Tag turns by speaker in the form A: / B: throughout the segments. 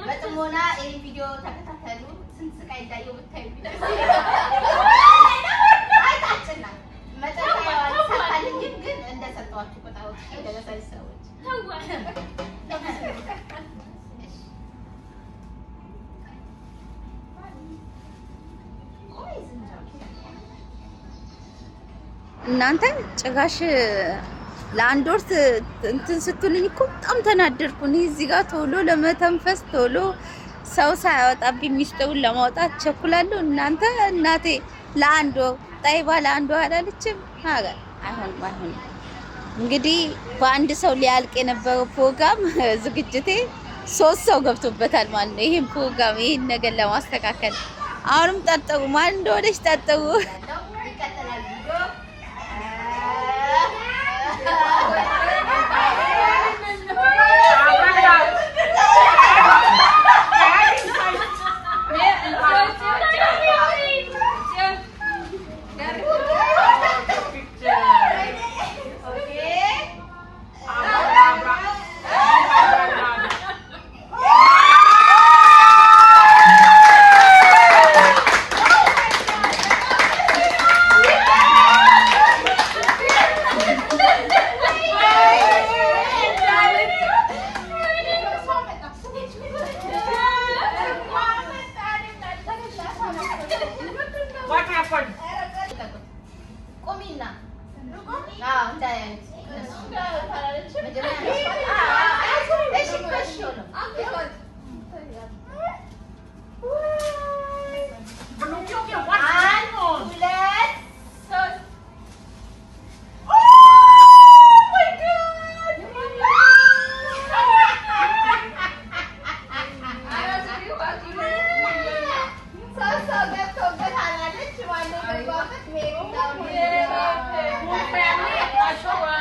A: በጥሞና ይህን ቪዲዮ ተከታተሉ። ስንት ስቃይ እንዳየሁ ብታዩ። አይታችና መጨረሻ አልተሳካልኝም፣ ግን እንደሰጠኋችሁ ቁጠሩት። ደረሰኝ ሰዎች።
B: እናንተ ጭራሽ ለአንድ ወር እንትን ስትሉኝ እኮ በጣም ተናደድኩ። እኔ እዚህ ጋር ቶሎ ለመተንፈስ፣ ቶሎ ሰው ሳያወጣብኝ ሚስጥሩን ለማውጣት ቸኩላለሁ። እናንተ እናቴ ለአንድ ወር ጣይባ ለአንድ ወር አላለችም። ኧረ አይሆንም፣ አይሆንም። እንግዲህ በአንድ ሰው ሊያልቅ የነበረው ፕሮግራም ዝግጅቴ ሶስት ሰው ገብቶበታል ማለት ነው። ይህን ፕሮግራም፣ ይህን ነገር ለማስተካከል አሁንም ጠርጥሩ፣ ማን እንደሆነች ጠርጥሩ።
A: ይቀጥላል ቪዲዮ።
C: What happened?
A: ቁሚና አዎ፣ እንዳያዩት መጀመሪያ። እሺ፣ እሺ ነው።
C: Okay, what's going on?
A: ሁለት፣ ሶስት።
C: Oh my God!
A: ሶስት ሰው ገብቶበታል አለች። ማነው የገባበት? ሜሪ።
C: Full family, Ashwa.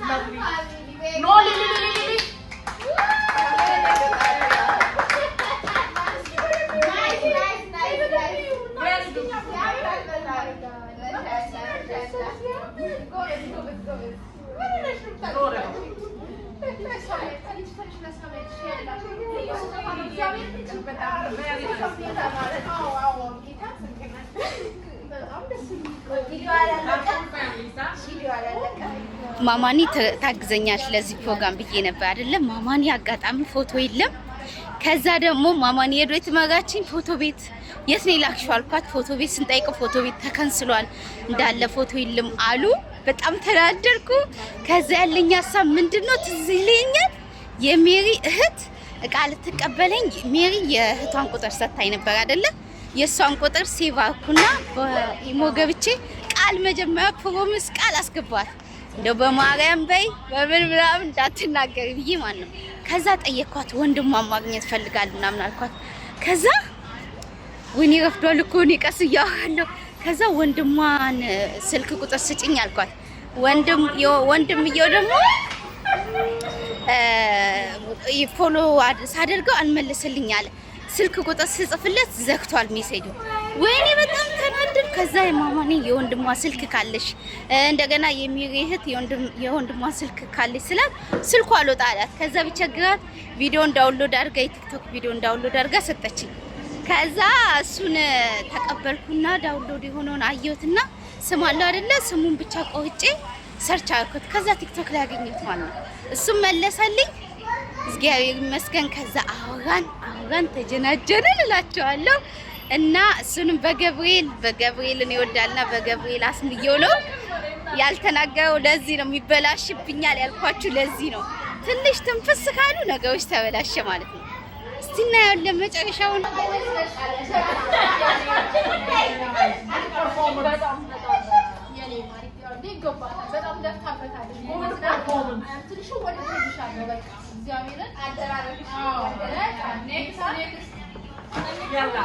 C: Lovely. No, Lily, Lily, Lily.
A: Nice, nice, nice, nice.
C: Very good.
A: ጎበዝ፣ ጎበዝ፣ ጎበዝ።
C: No, Rebo. Very nice.
A: ቪዲዮ አላለቀም።
C: Full families, huh?
A: ቪዲዮ አላለቀም።
B: ማማኒ ታግዘኛለች ለዚህ ፕሮግራም ብዬ ነበር አይደለም። ማማኒ አጋጣሚ ፎቶ የለም። ከዛ ደግሞ ማማኒ ሄዶ የተመራችኝ ፎቶ ቤት የት ነው የላክሽው አልኳት። ፎቶ ቤት ስንጠይቀው ፎቶ ቤት ተከንስሏል፣ እንዳለ ፎቶ የለም አሉ። በጣም ተናደድኩ። ከዛ ያለኝ ሀሳብ ምንድነው ትዝ ይለኛል፣ የሜሪ እህት እቃ ልትቀበለኝ ሜሪ የእህቷን ቁጥር ሰጥታኝ ነበር አይደለ? የእሷን ቁጥር save አልኩና በኢሞ ገብቼ ቃል መጀመሪያ promise ቃል አስገባት፣ እንደው በማርያም በይ በምን ምናምን እንዳትናገሪ ብዬ ማለት ነው። ከዛ ጠየኳት፣ ወንድሟን ማግኘት ፈልጋለሁ ምናምን አልኳት። ከዛ ወይኔ ረፍዷል እኮ፣ እኔ ቀስ እያወራለሁ። ከዛ ወንድሟን ስልክ ቁጥር ስጭኝ አልኳት። ወንድምየው ደግሞ follow ሳደርገው አልመለሰልኝ አለ። ስልክ ቁጥር ስጽፍለት ዘግቷል message ኡ። ወይኔ በጣም ተናደድኩ። ከዛ የማማኔ የወንድሟ ስልክ ካለሽ፣ እንደገና የሚሪ እህት የወንድሟ ስልክ ካለሽ ስላት ስልኩ አልወጣ አላት። ከዛ ቢቸግራት ቪዲዮን download አድርጋ፣ የቲክቶክ ቪዲዮን download አድርጋ ሰጠችኝ። ከዛ እሱን ተቀበልኩና download የሆነውን አየሁትና ስም አለው አይደለ? ስሙን ብቻ ቆርጬ search አልኩት። ከዛ ቲክቶክ ላይ አገኘሁት ማለት ነው። እሱም መለሰልኝ። እግዚአብሔር ይመስገን። ከዛ አወራን አወራን ተጀናጀንን እላቸዋለሁ። እና እሱንም በገብርኤል በገብርኤልን ይወዳልና በገብርኤል አስምየው ነው ያልተናገረው። ለዚህ ነው የሚበላሽብኛል ያልኳችሁ። ለዚህ ነው ትንሽ ትንፍስ ካሉ ነገሮች ተበላሸ ማለት ነው። እስቲ እናየዋለን መጨረሻውን።
C: يلا.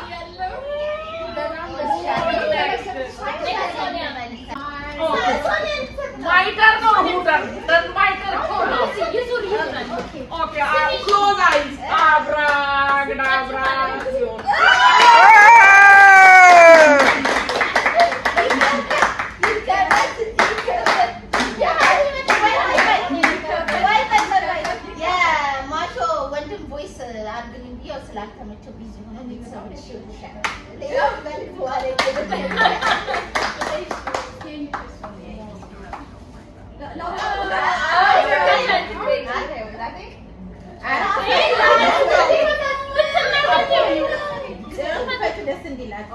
C: My turn or who turn? Turn my turn. Okay, close eyes. Abracadabra.
A: የማሾ ወንድም voice አድርግልኝ ብዬው ስላልተመቸው busy ሆኖ ቤተሰቦች ይወድሻል። ሌላው መልዕክት ዋለ። ደስ እንዲላት።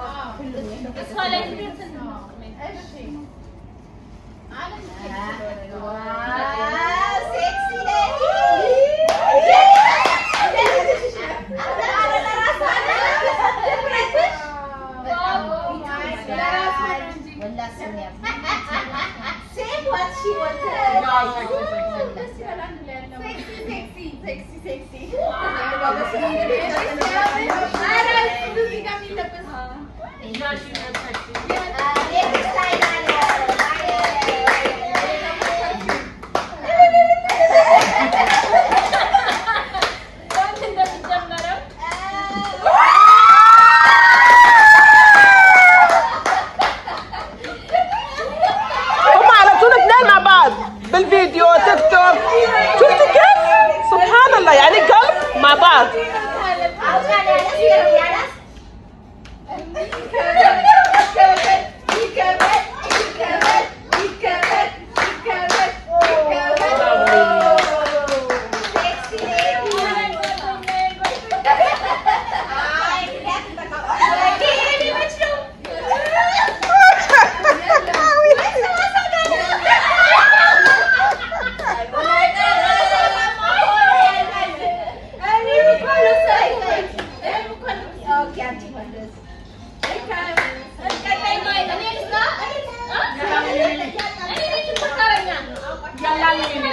A: Sexy lady. Same what she wanted. Sexy, sexy, sexy.
C: Yeah, she was sexy.
A: Next time.
D: هم على طول اثنين مع بعض بالفيديو تيك توك. شفتي كيف؟ سبحان الله، يعني قلب مع بعض.
C: يلا ليلي.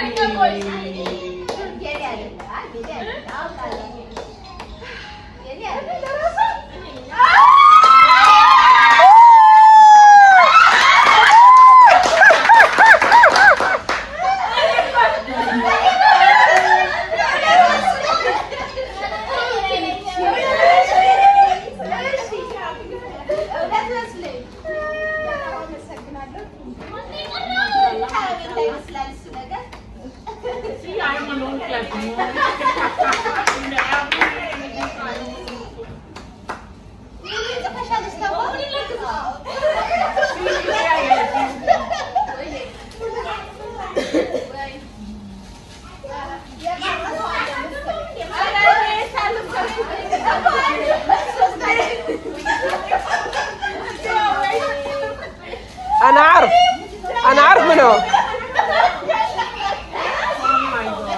C: See, I am alone clapping.
D: انا عارف، انا عارف من هو.
C: Oh my God.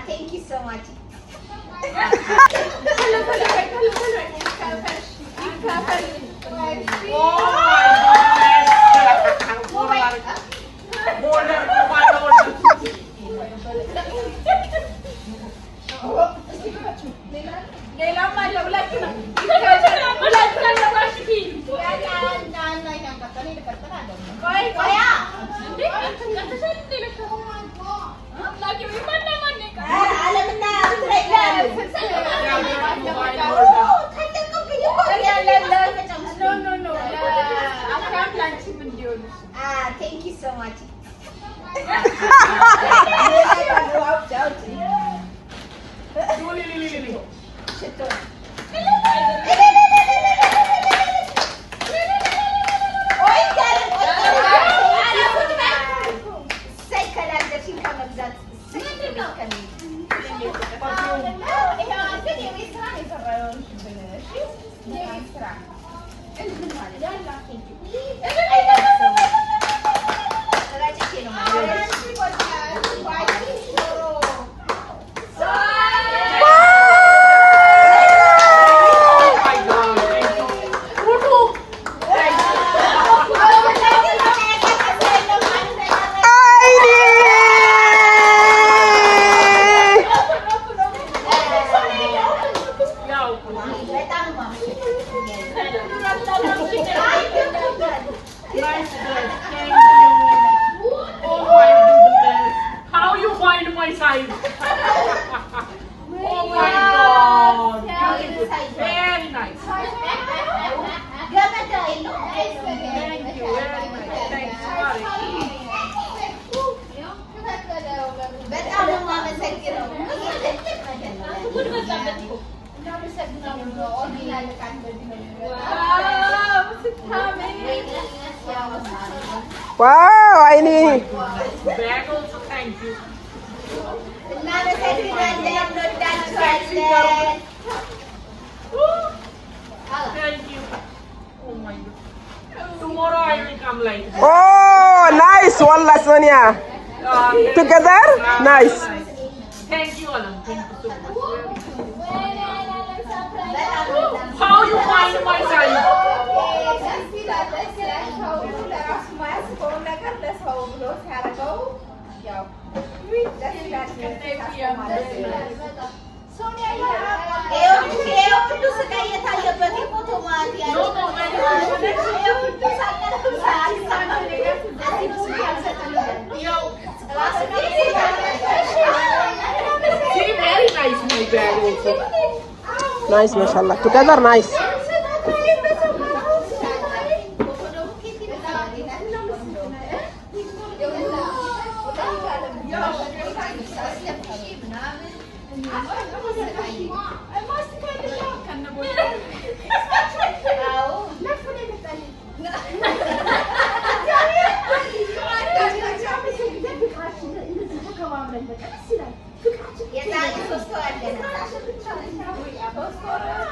A: Thank you so much.
C: Oh my goodness. Border, mobile order. Mobile order.
A: Thank you so much.
C: Oh my God. Thank you. Photo.
D: አይኔ
C: Yeah, open. Nice dress. Thank you. Oh my goodness. How you find my size? Oh my God. Beautiful. Very nice. Thank you. Very nice. Thanks. Sorry.
A: በጣም ነው የማመሰግነው። ይሄ ትልቅ ነገር ነው። Original ዕቃ እንደዚህ ነው የሚመጣው።
D: Wow አይኔ
C: Bag also, thank you.
A: እናመሰግናለን። እንወዳችኋለን።
C: Thank you. Oh my God. Tomorrow I will come like this.
D: Oh, nice والله ሶኒያ. Together, nice.
C: Thank you, Alam. Thank you so much.
A: በጣም
C: How you find my size?
E: ደስ ይላል፣ ደስ ይላል። ሰው ለራሱ የማያስበውን ነገር ለሰው ብሎ ሲያደርገው ያው ደስ ይላል ማለት ነው።
A: ይኸው ሁሉ ስቃይ የታየበት የፎቶ ማለት ያለው
C: No, no, very good.
A: ይኸው ሁሉ ሳቀረብ ሳይሰማ እዚህ ብዙ ያልሰጠን
C: Yeah. See, very nice my bag also.
D: Nice ما شاء الله together, nice.
A: የዛሬ 3 ወር አለ።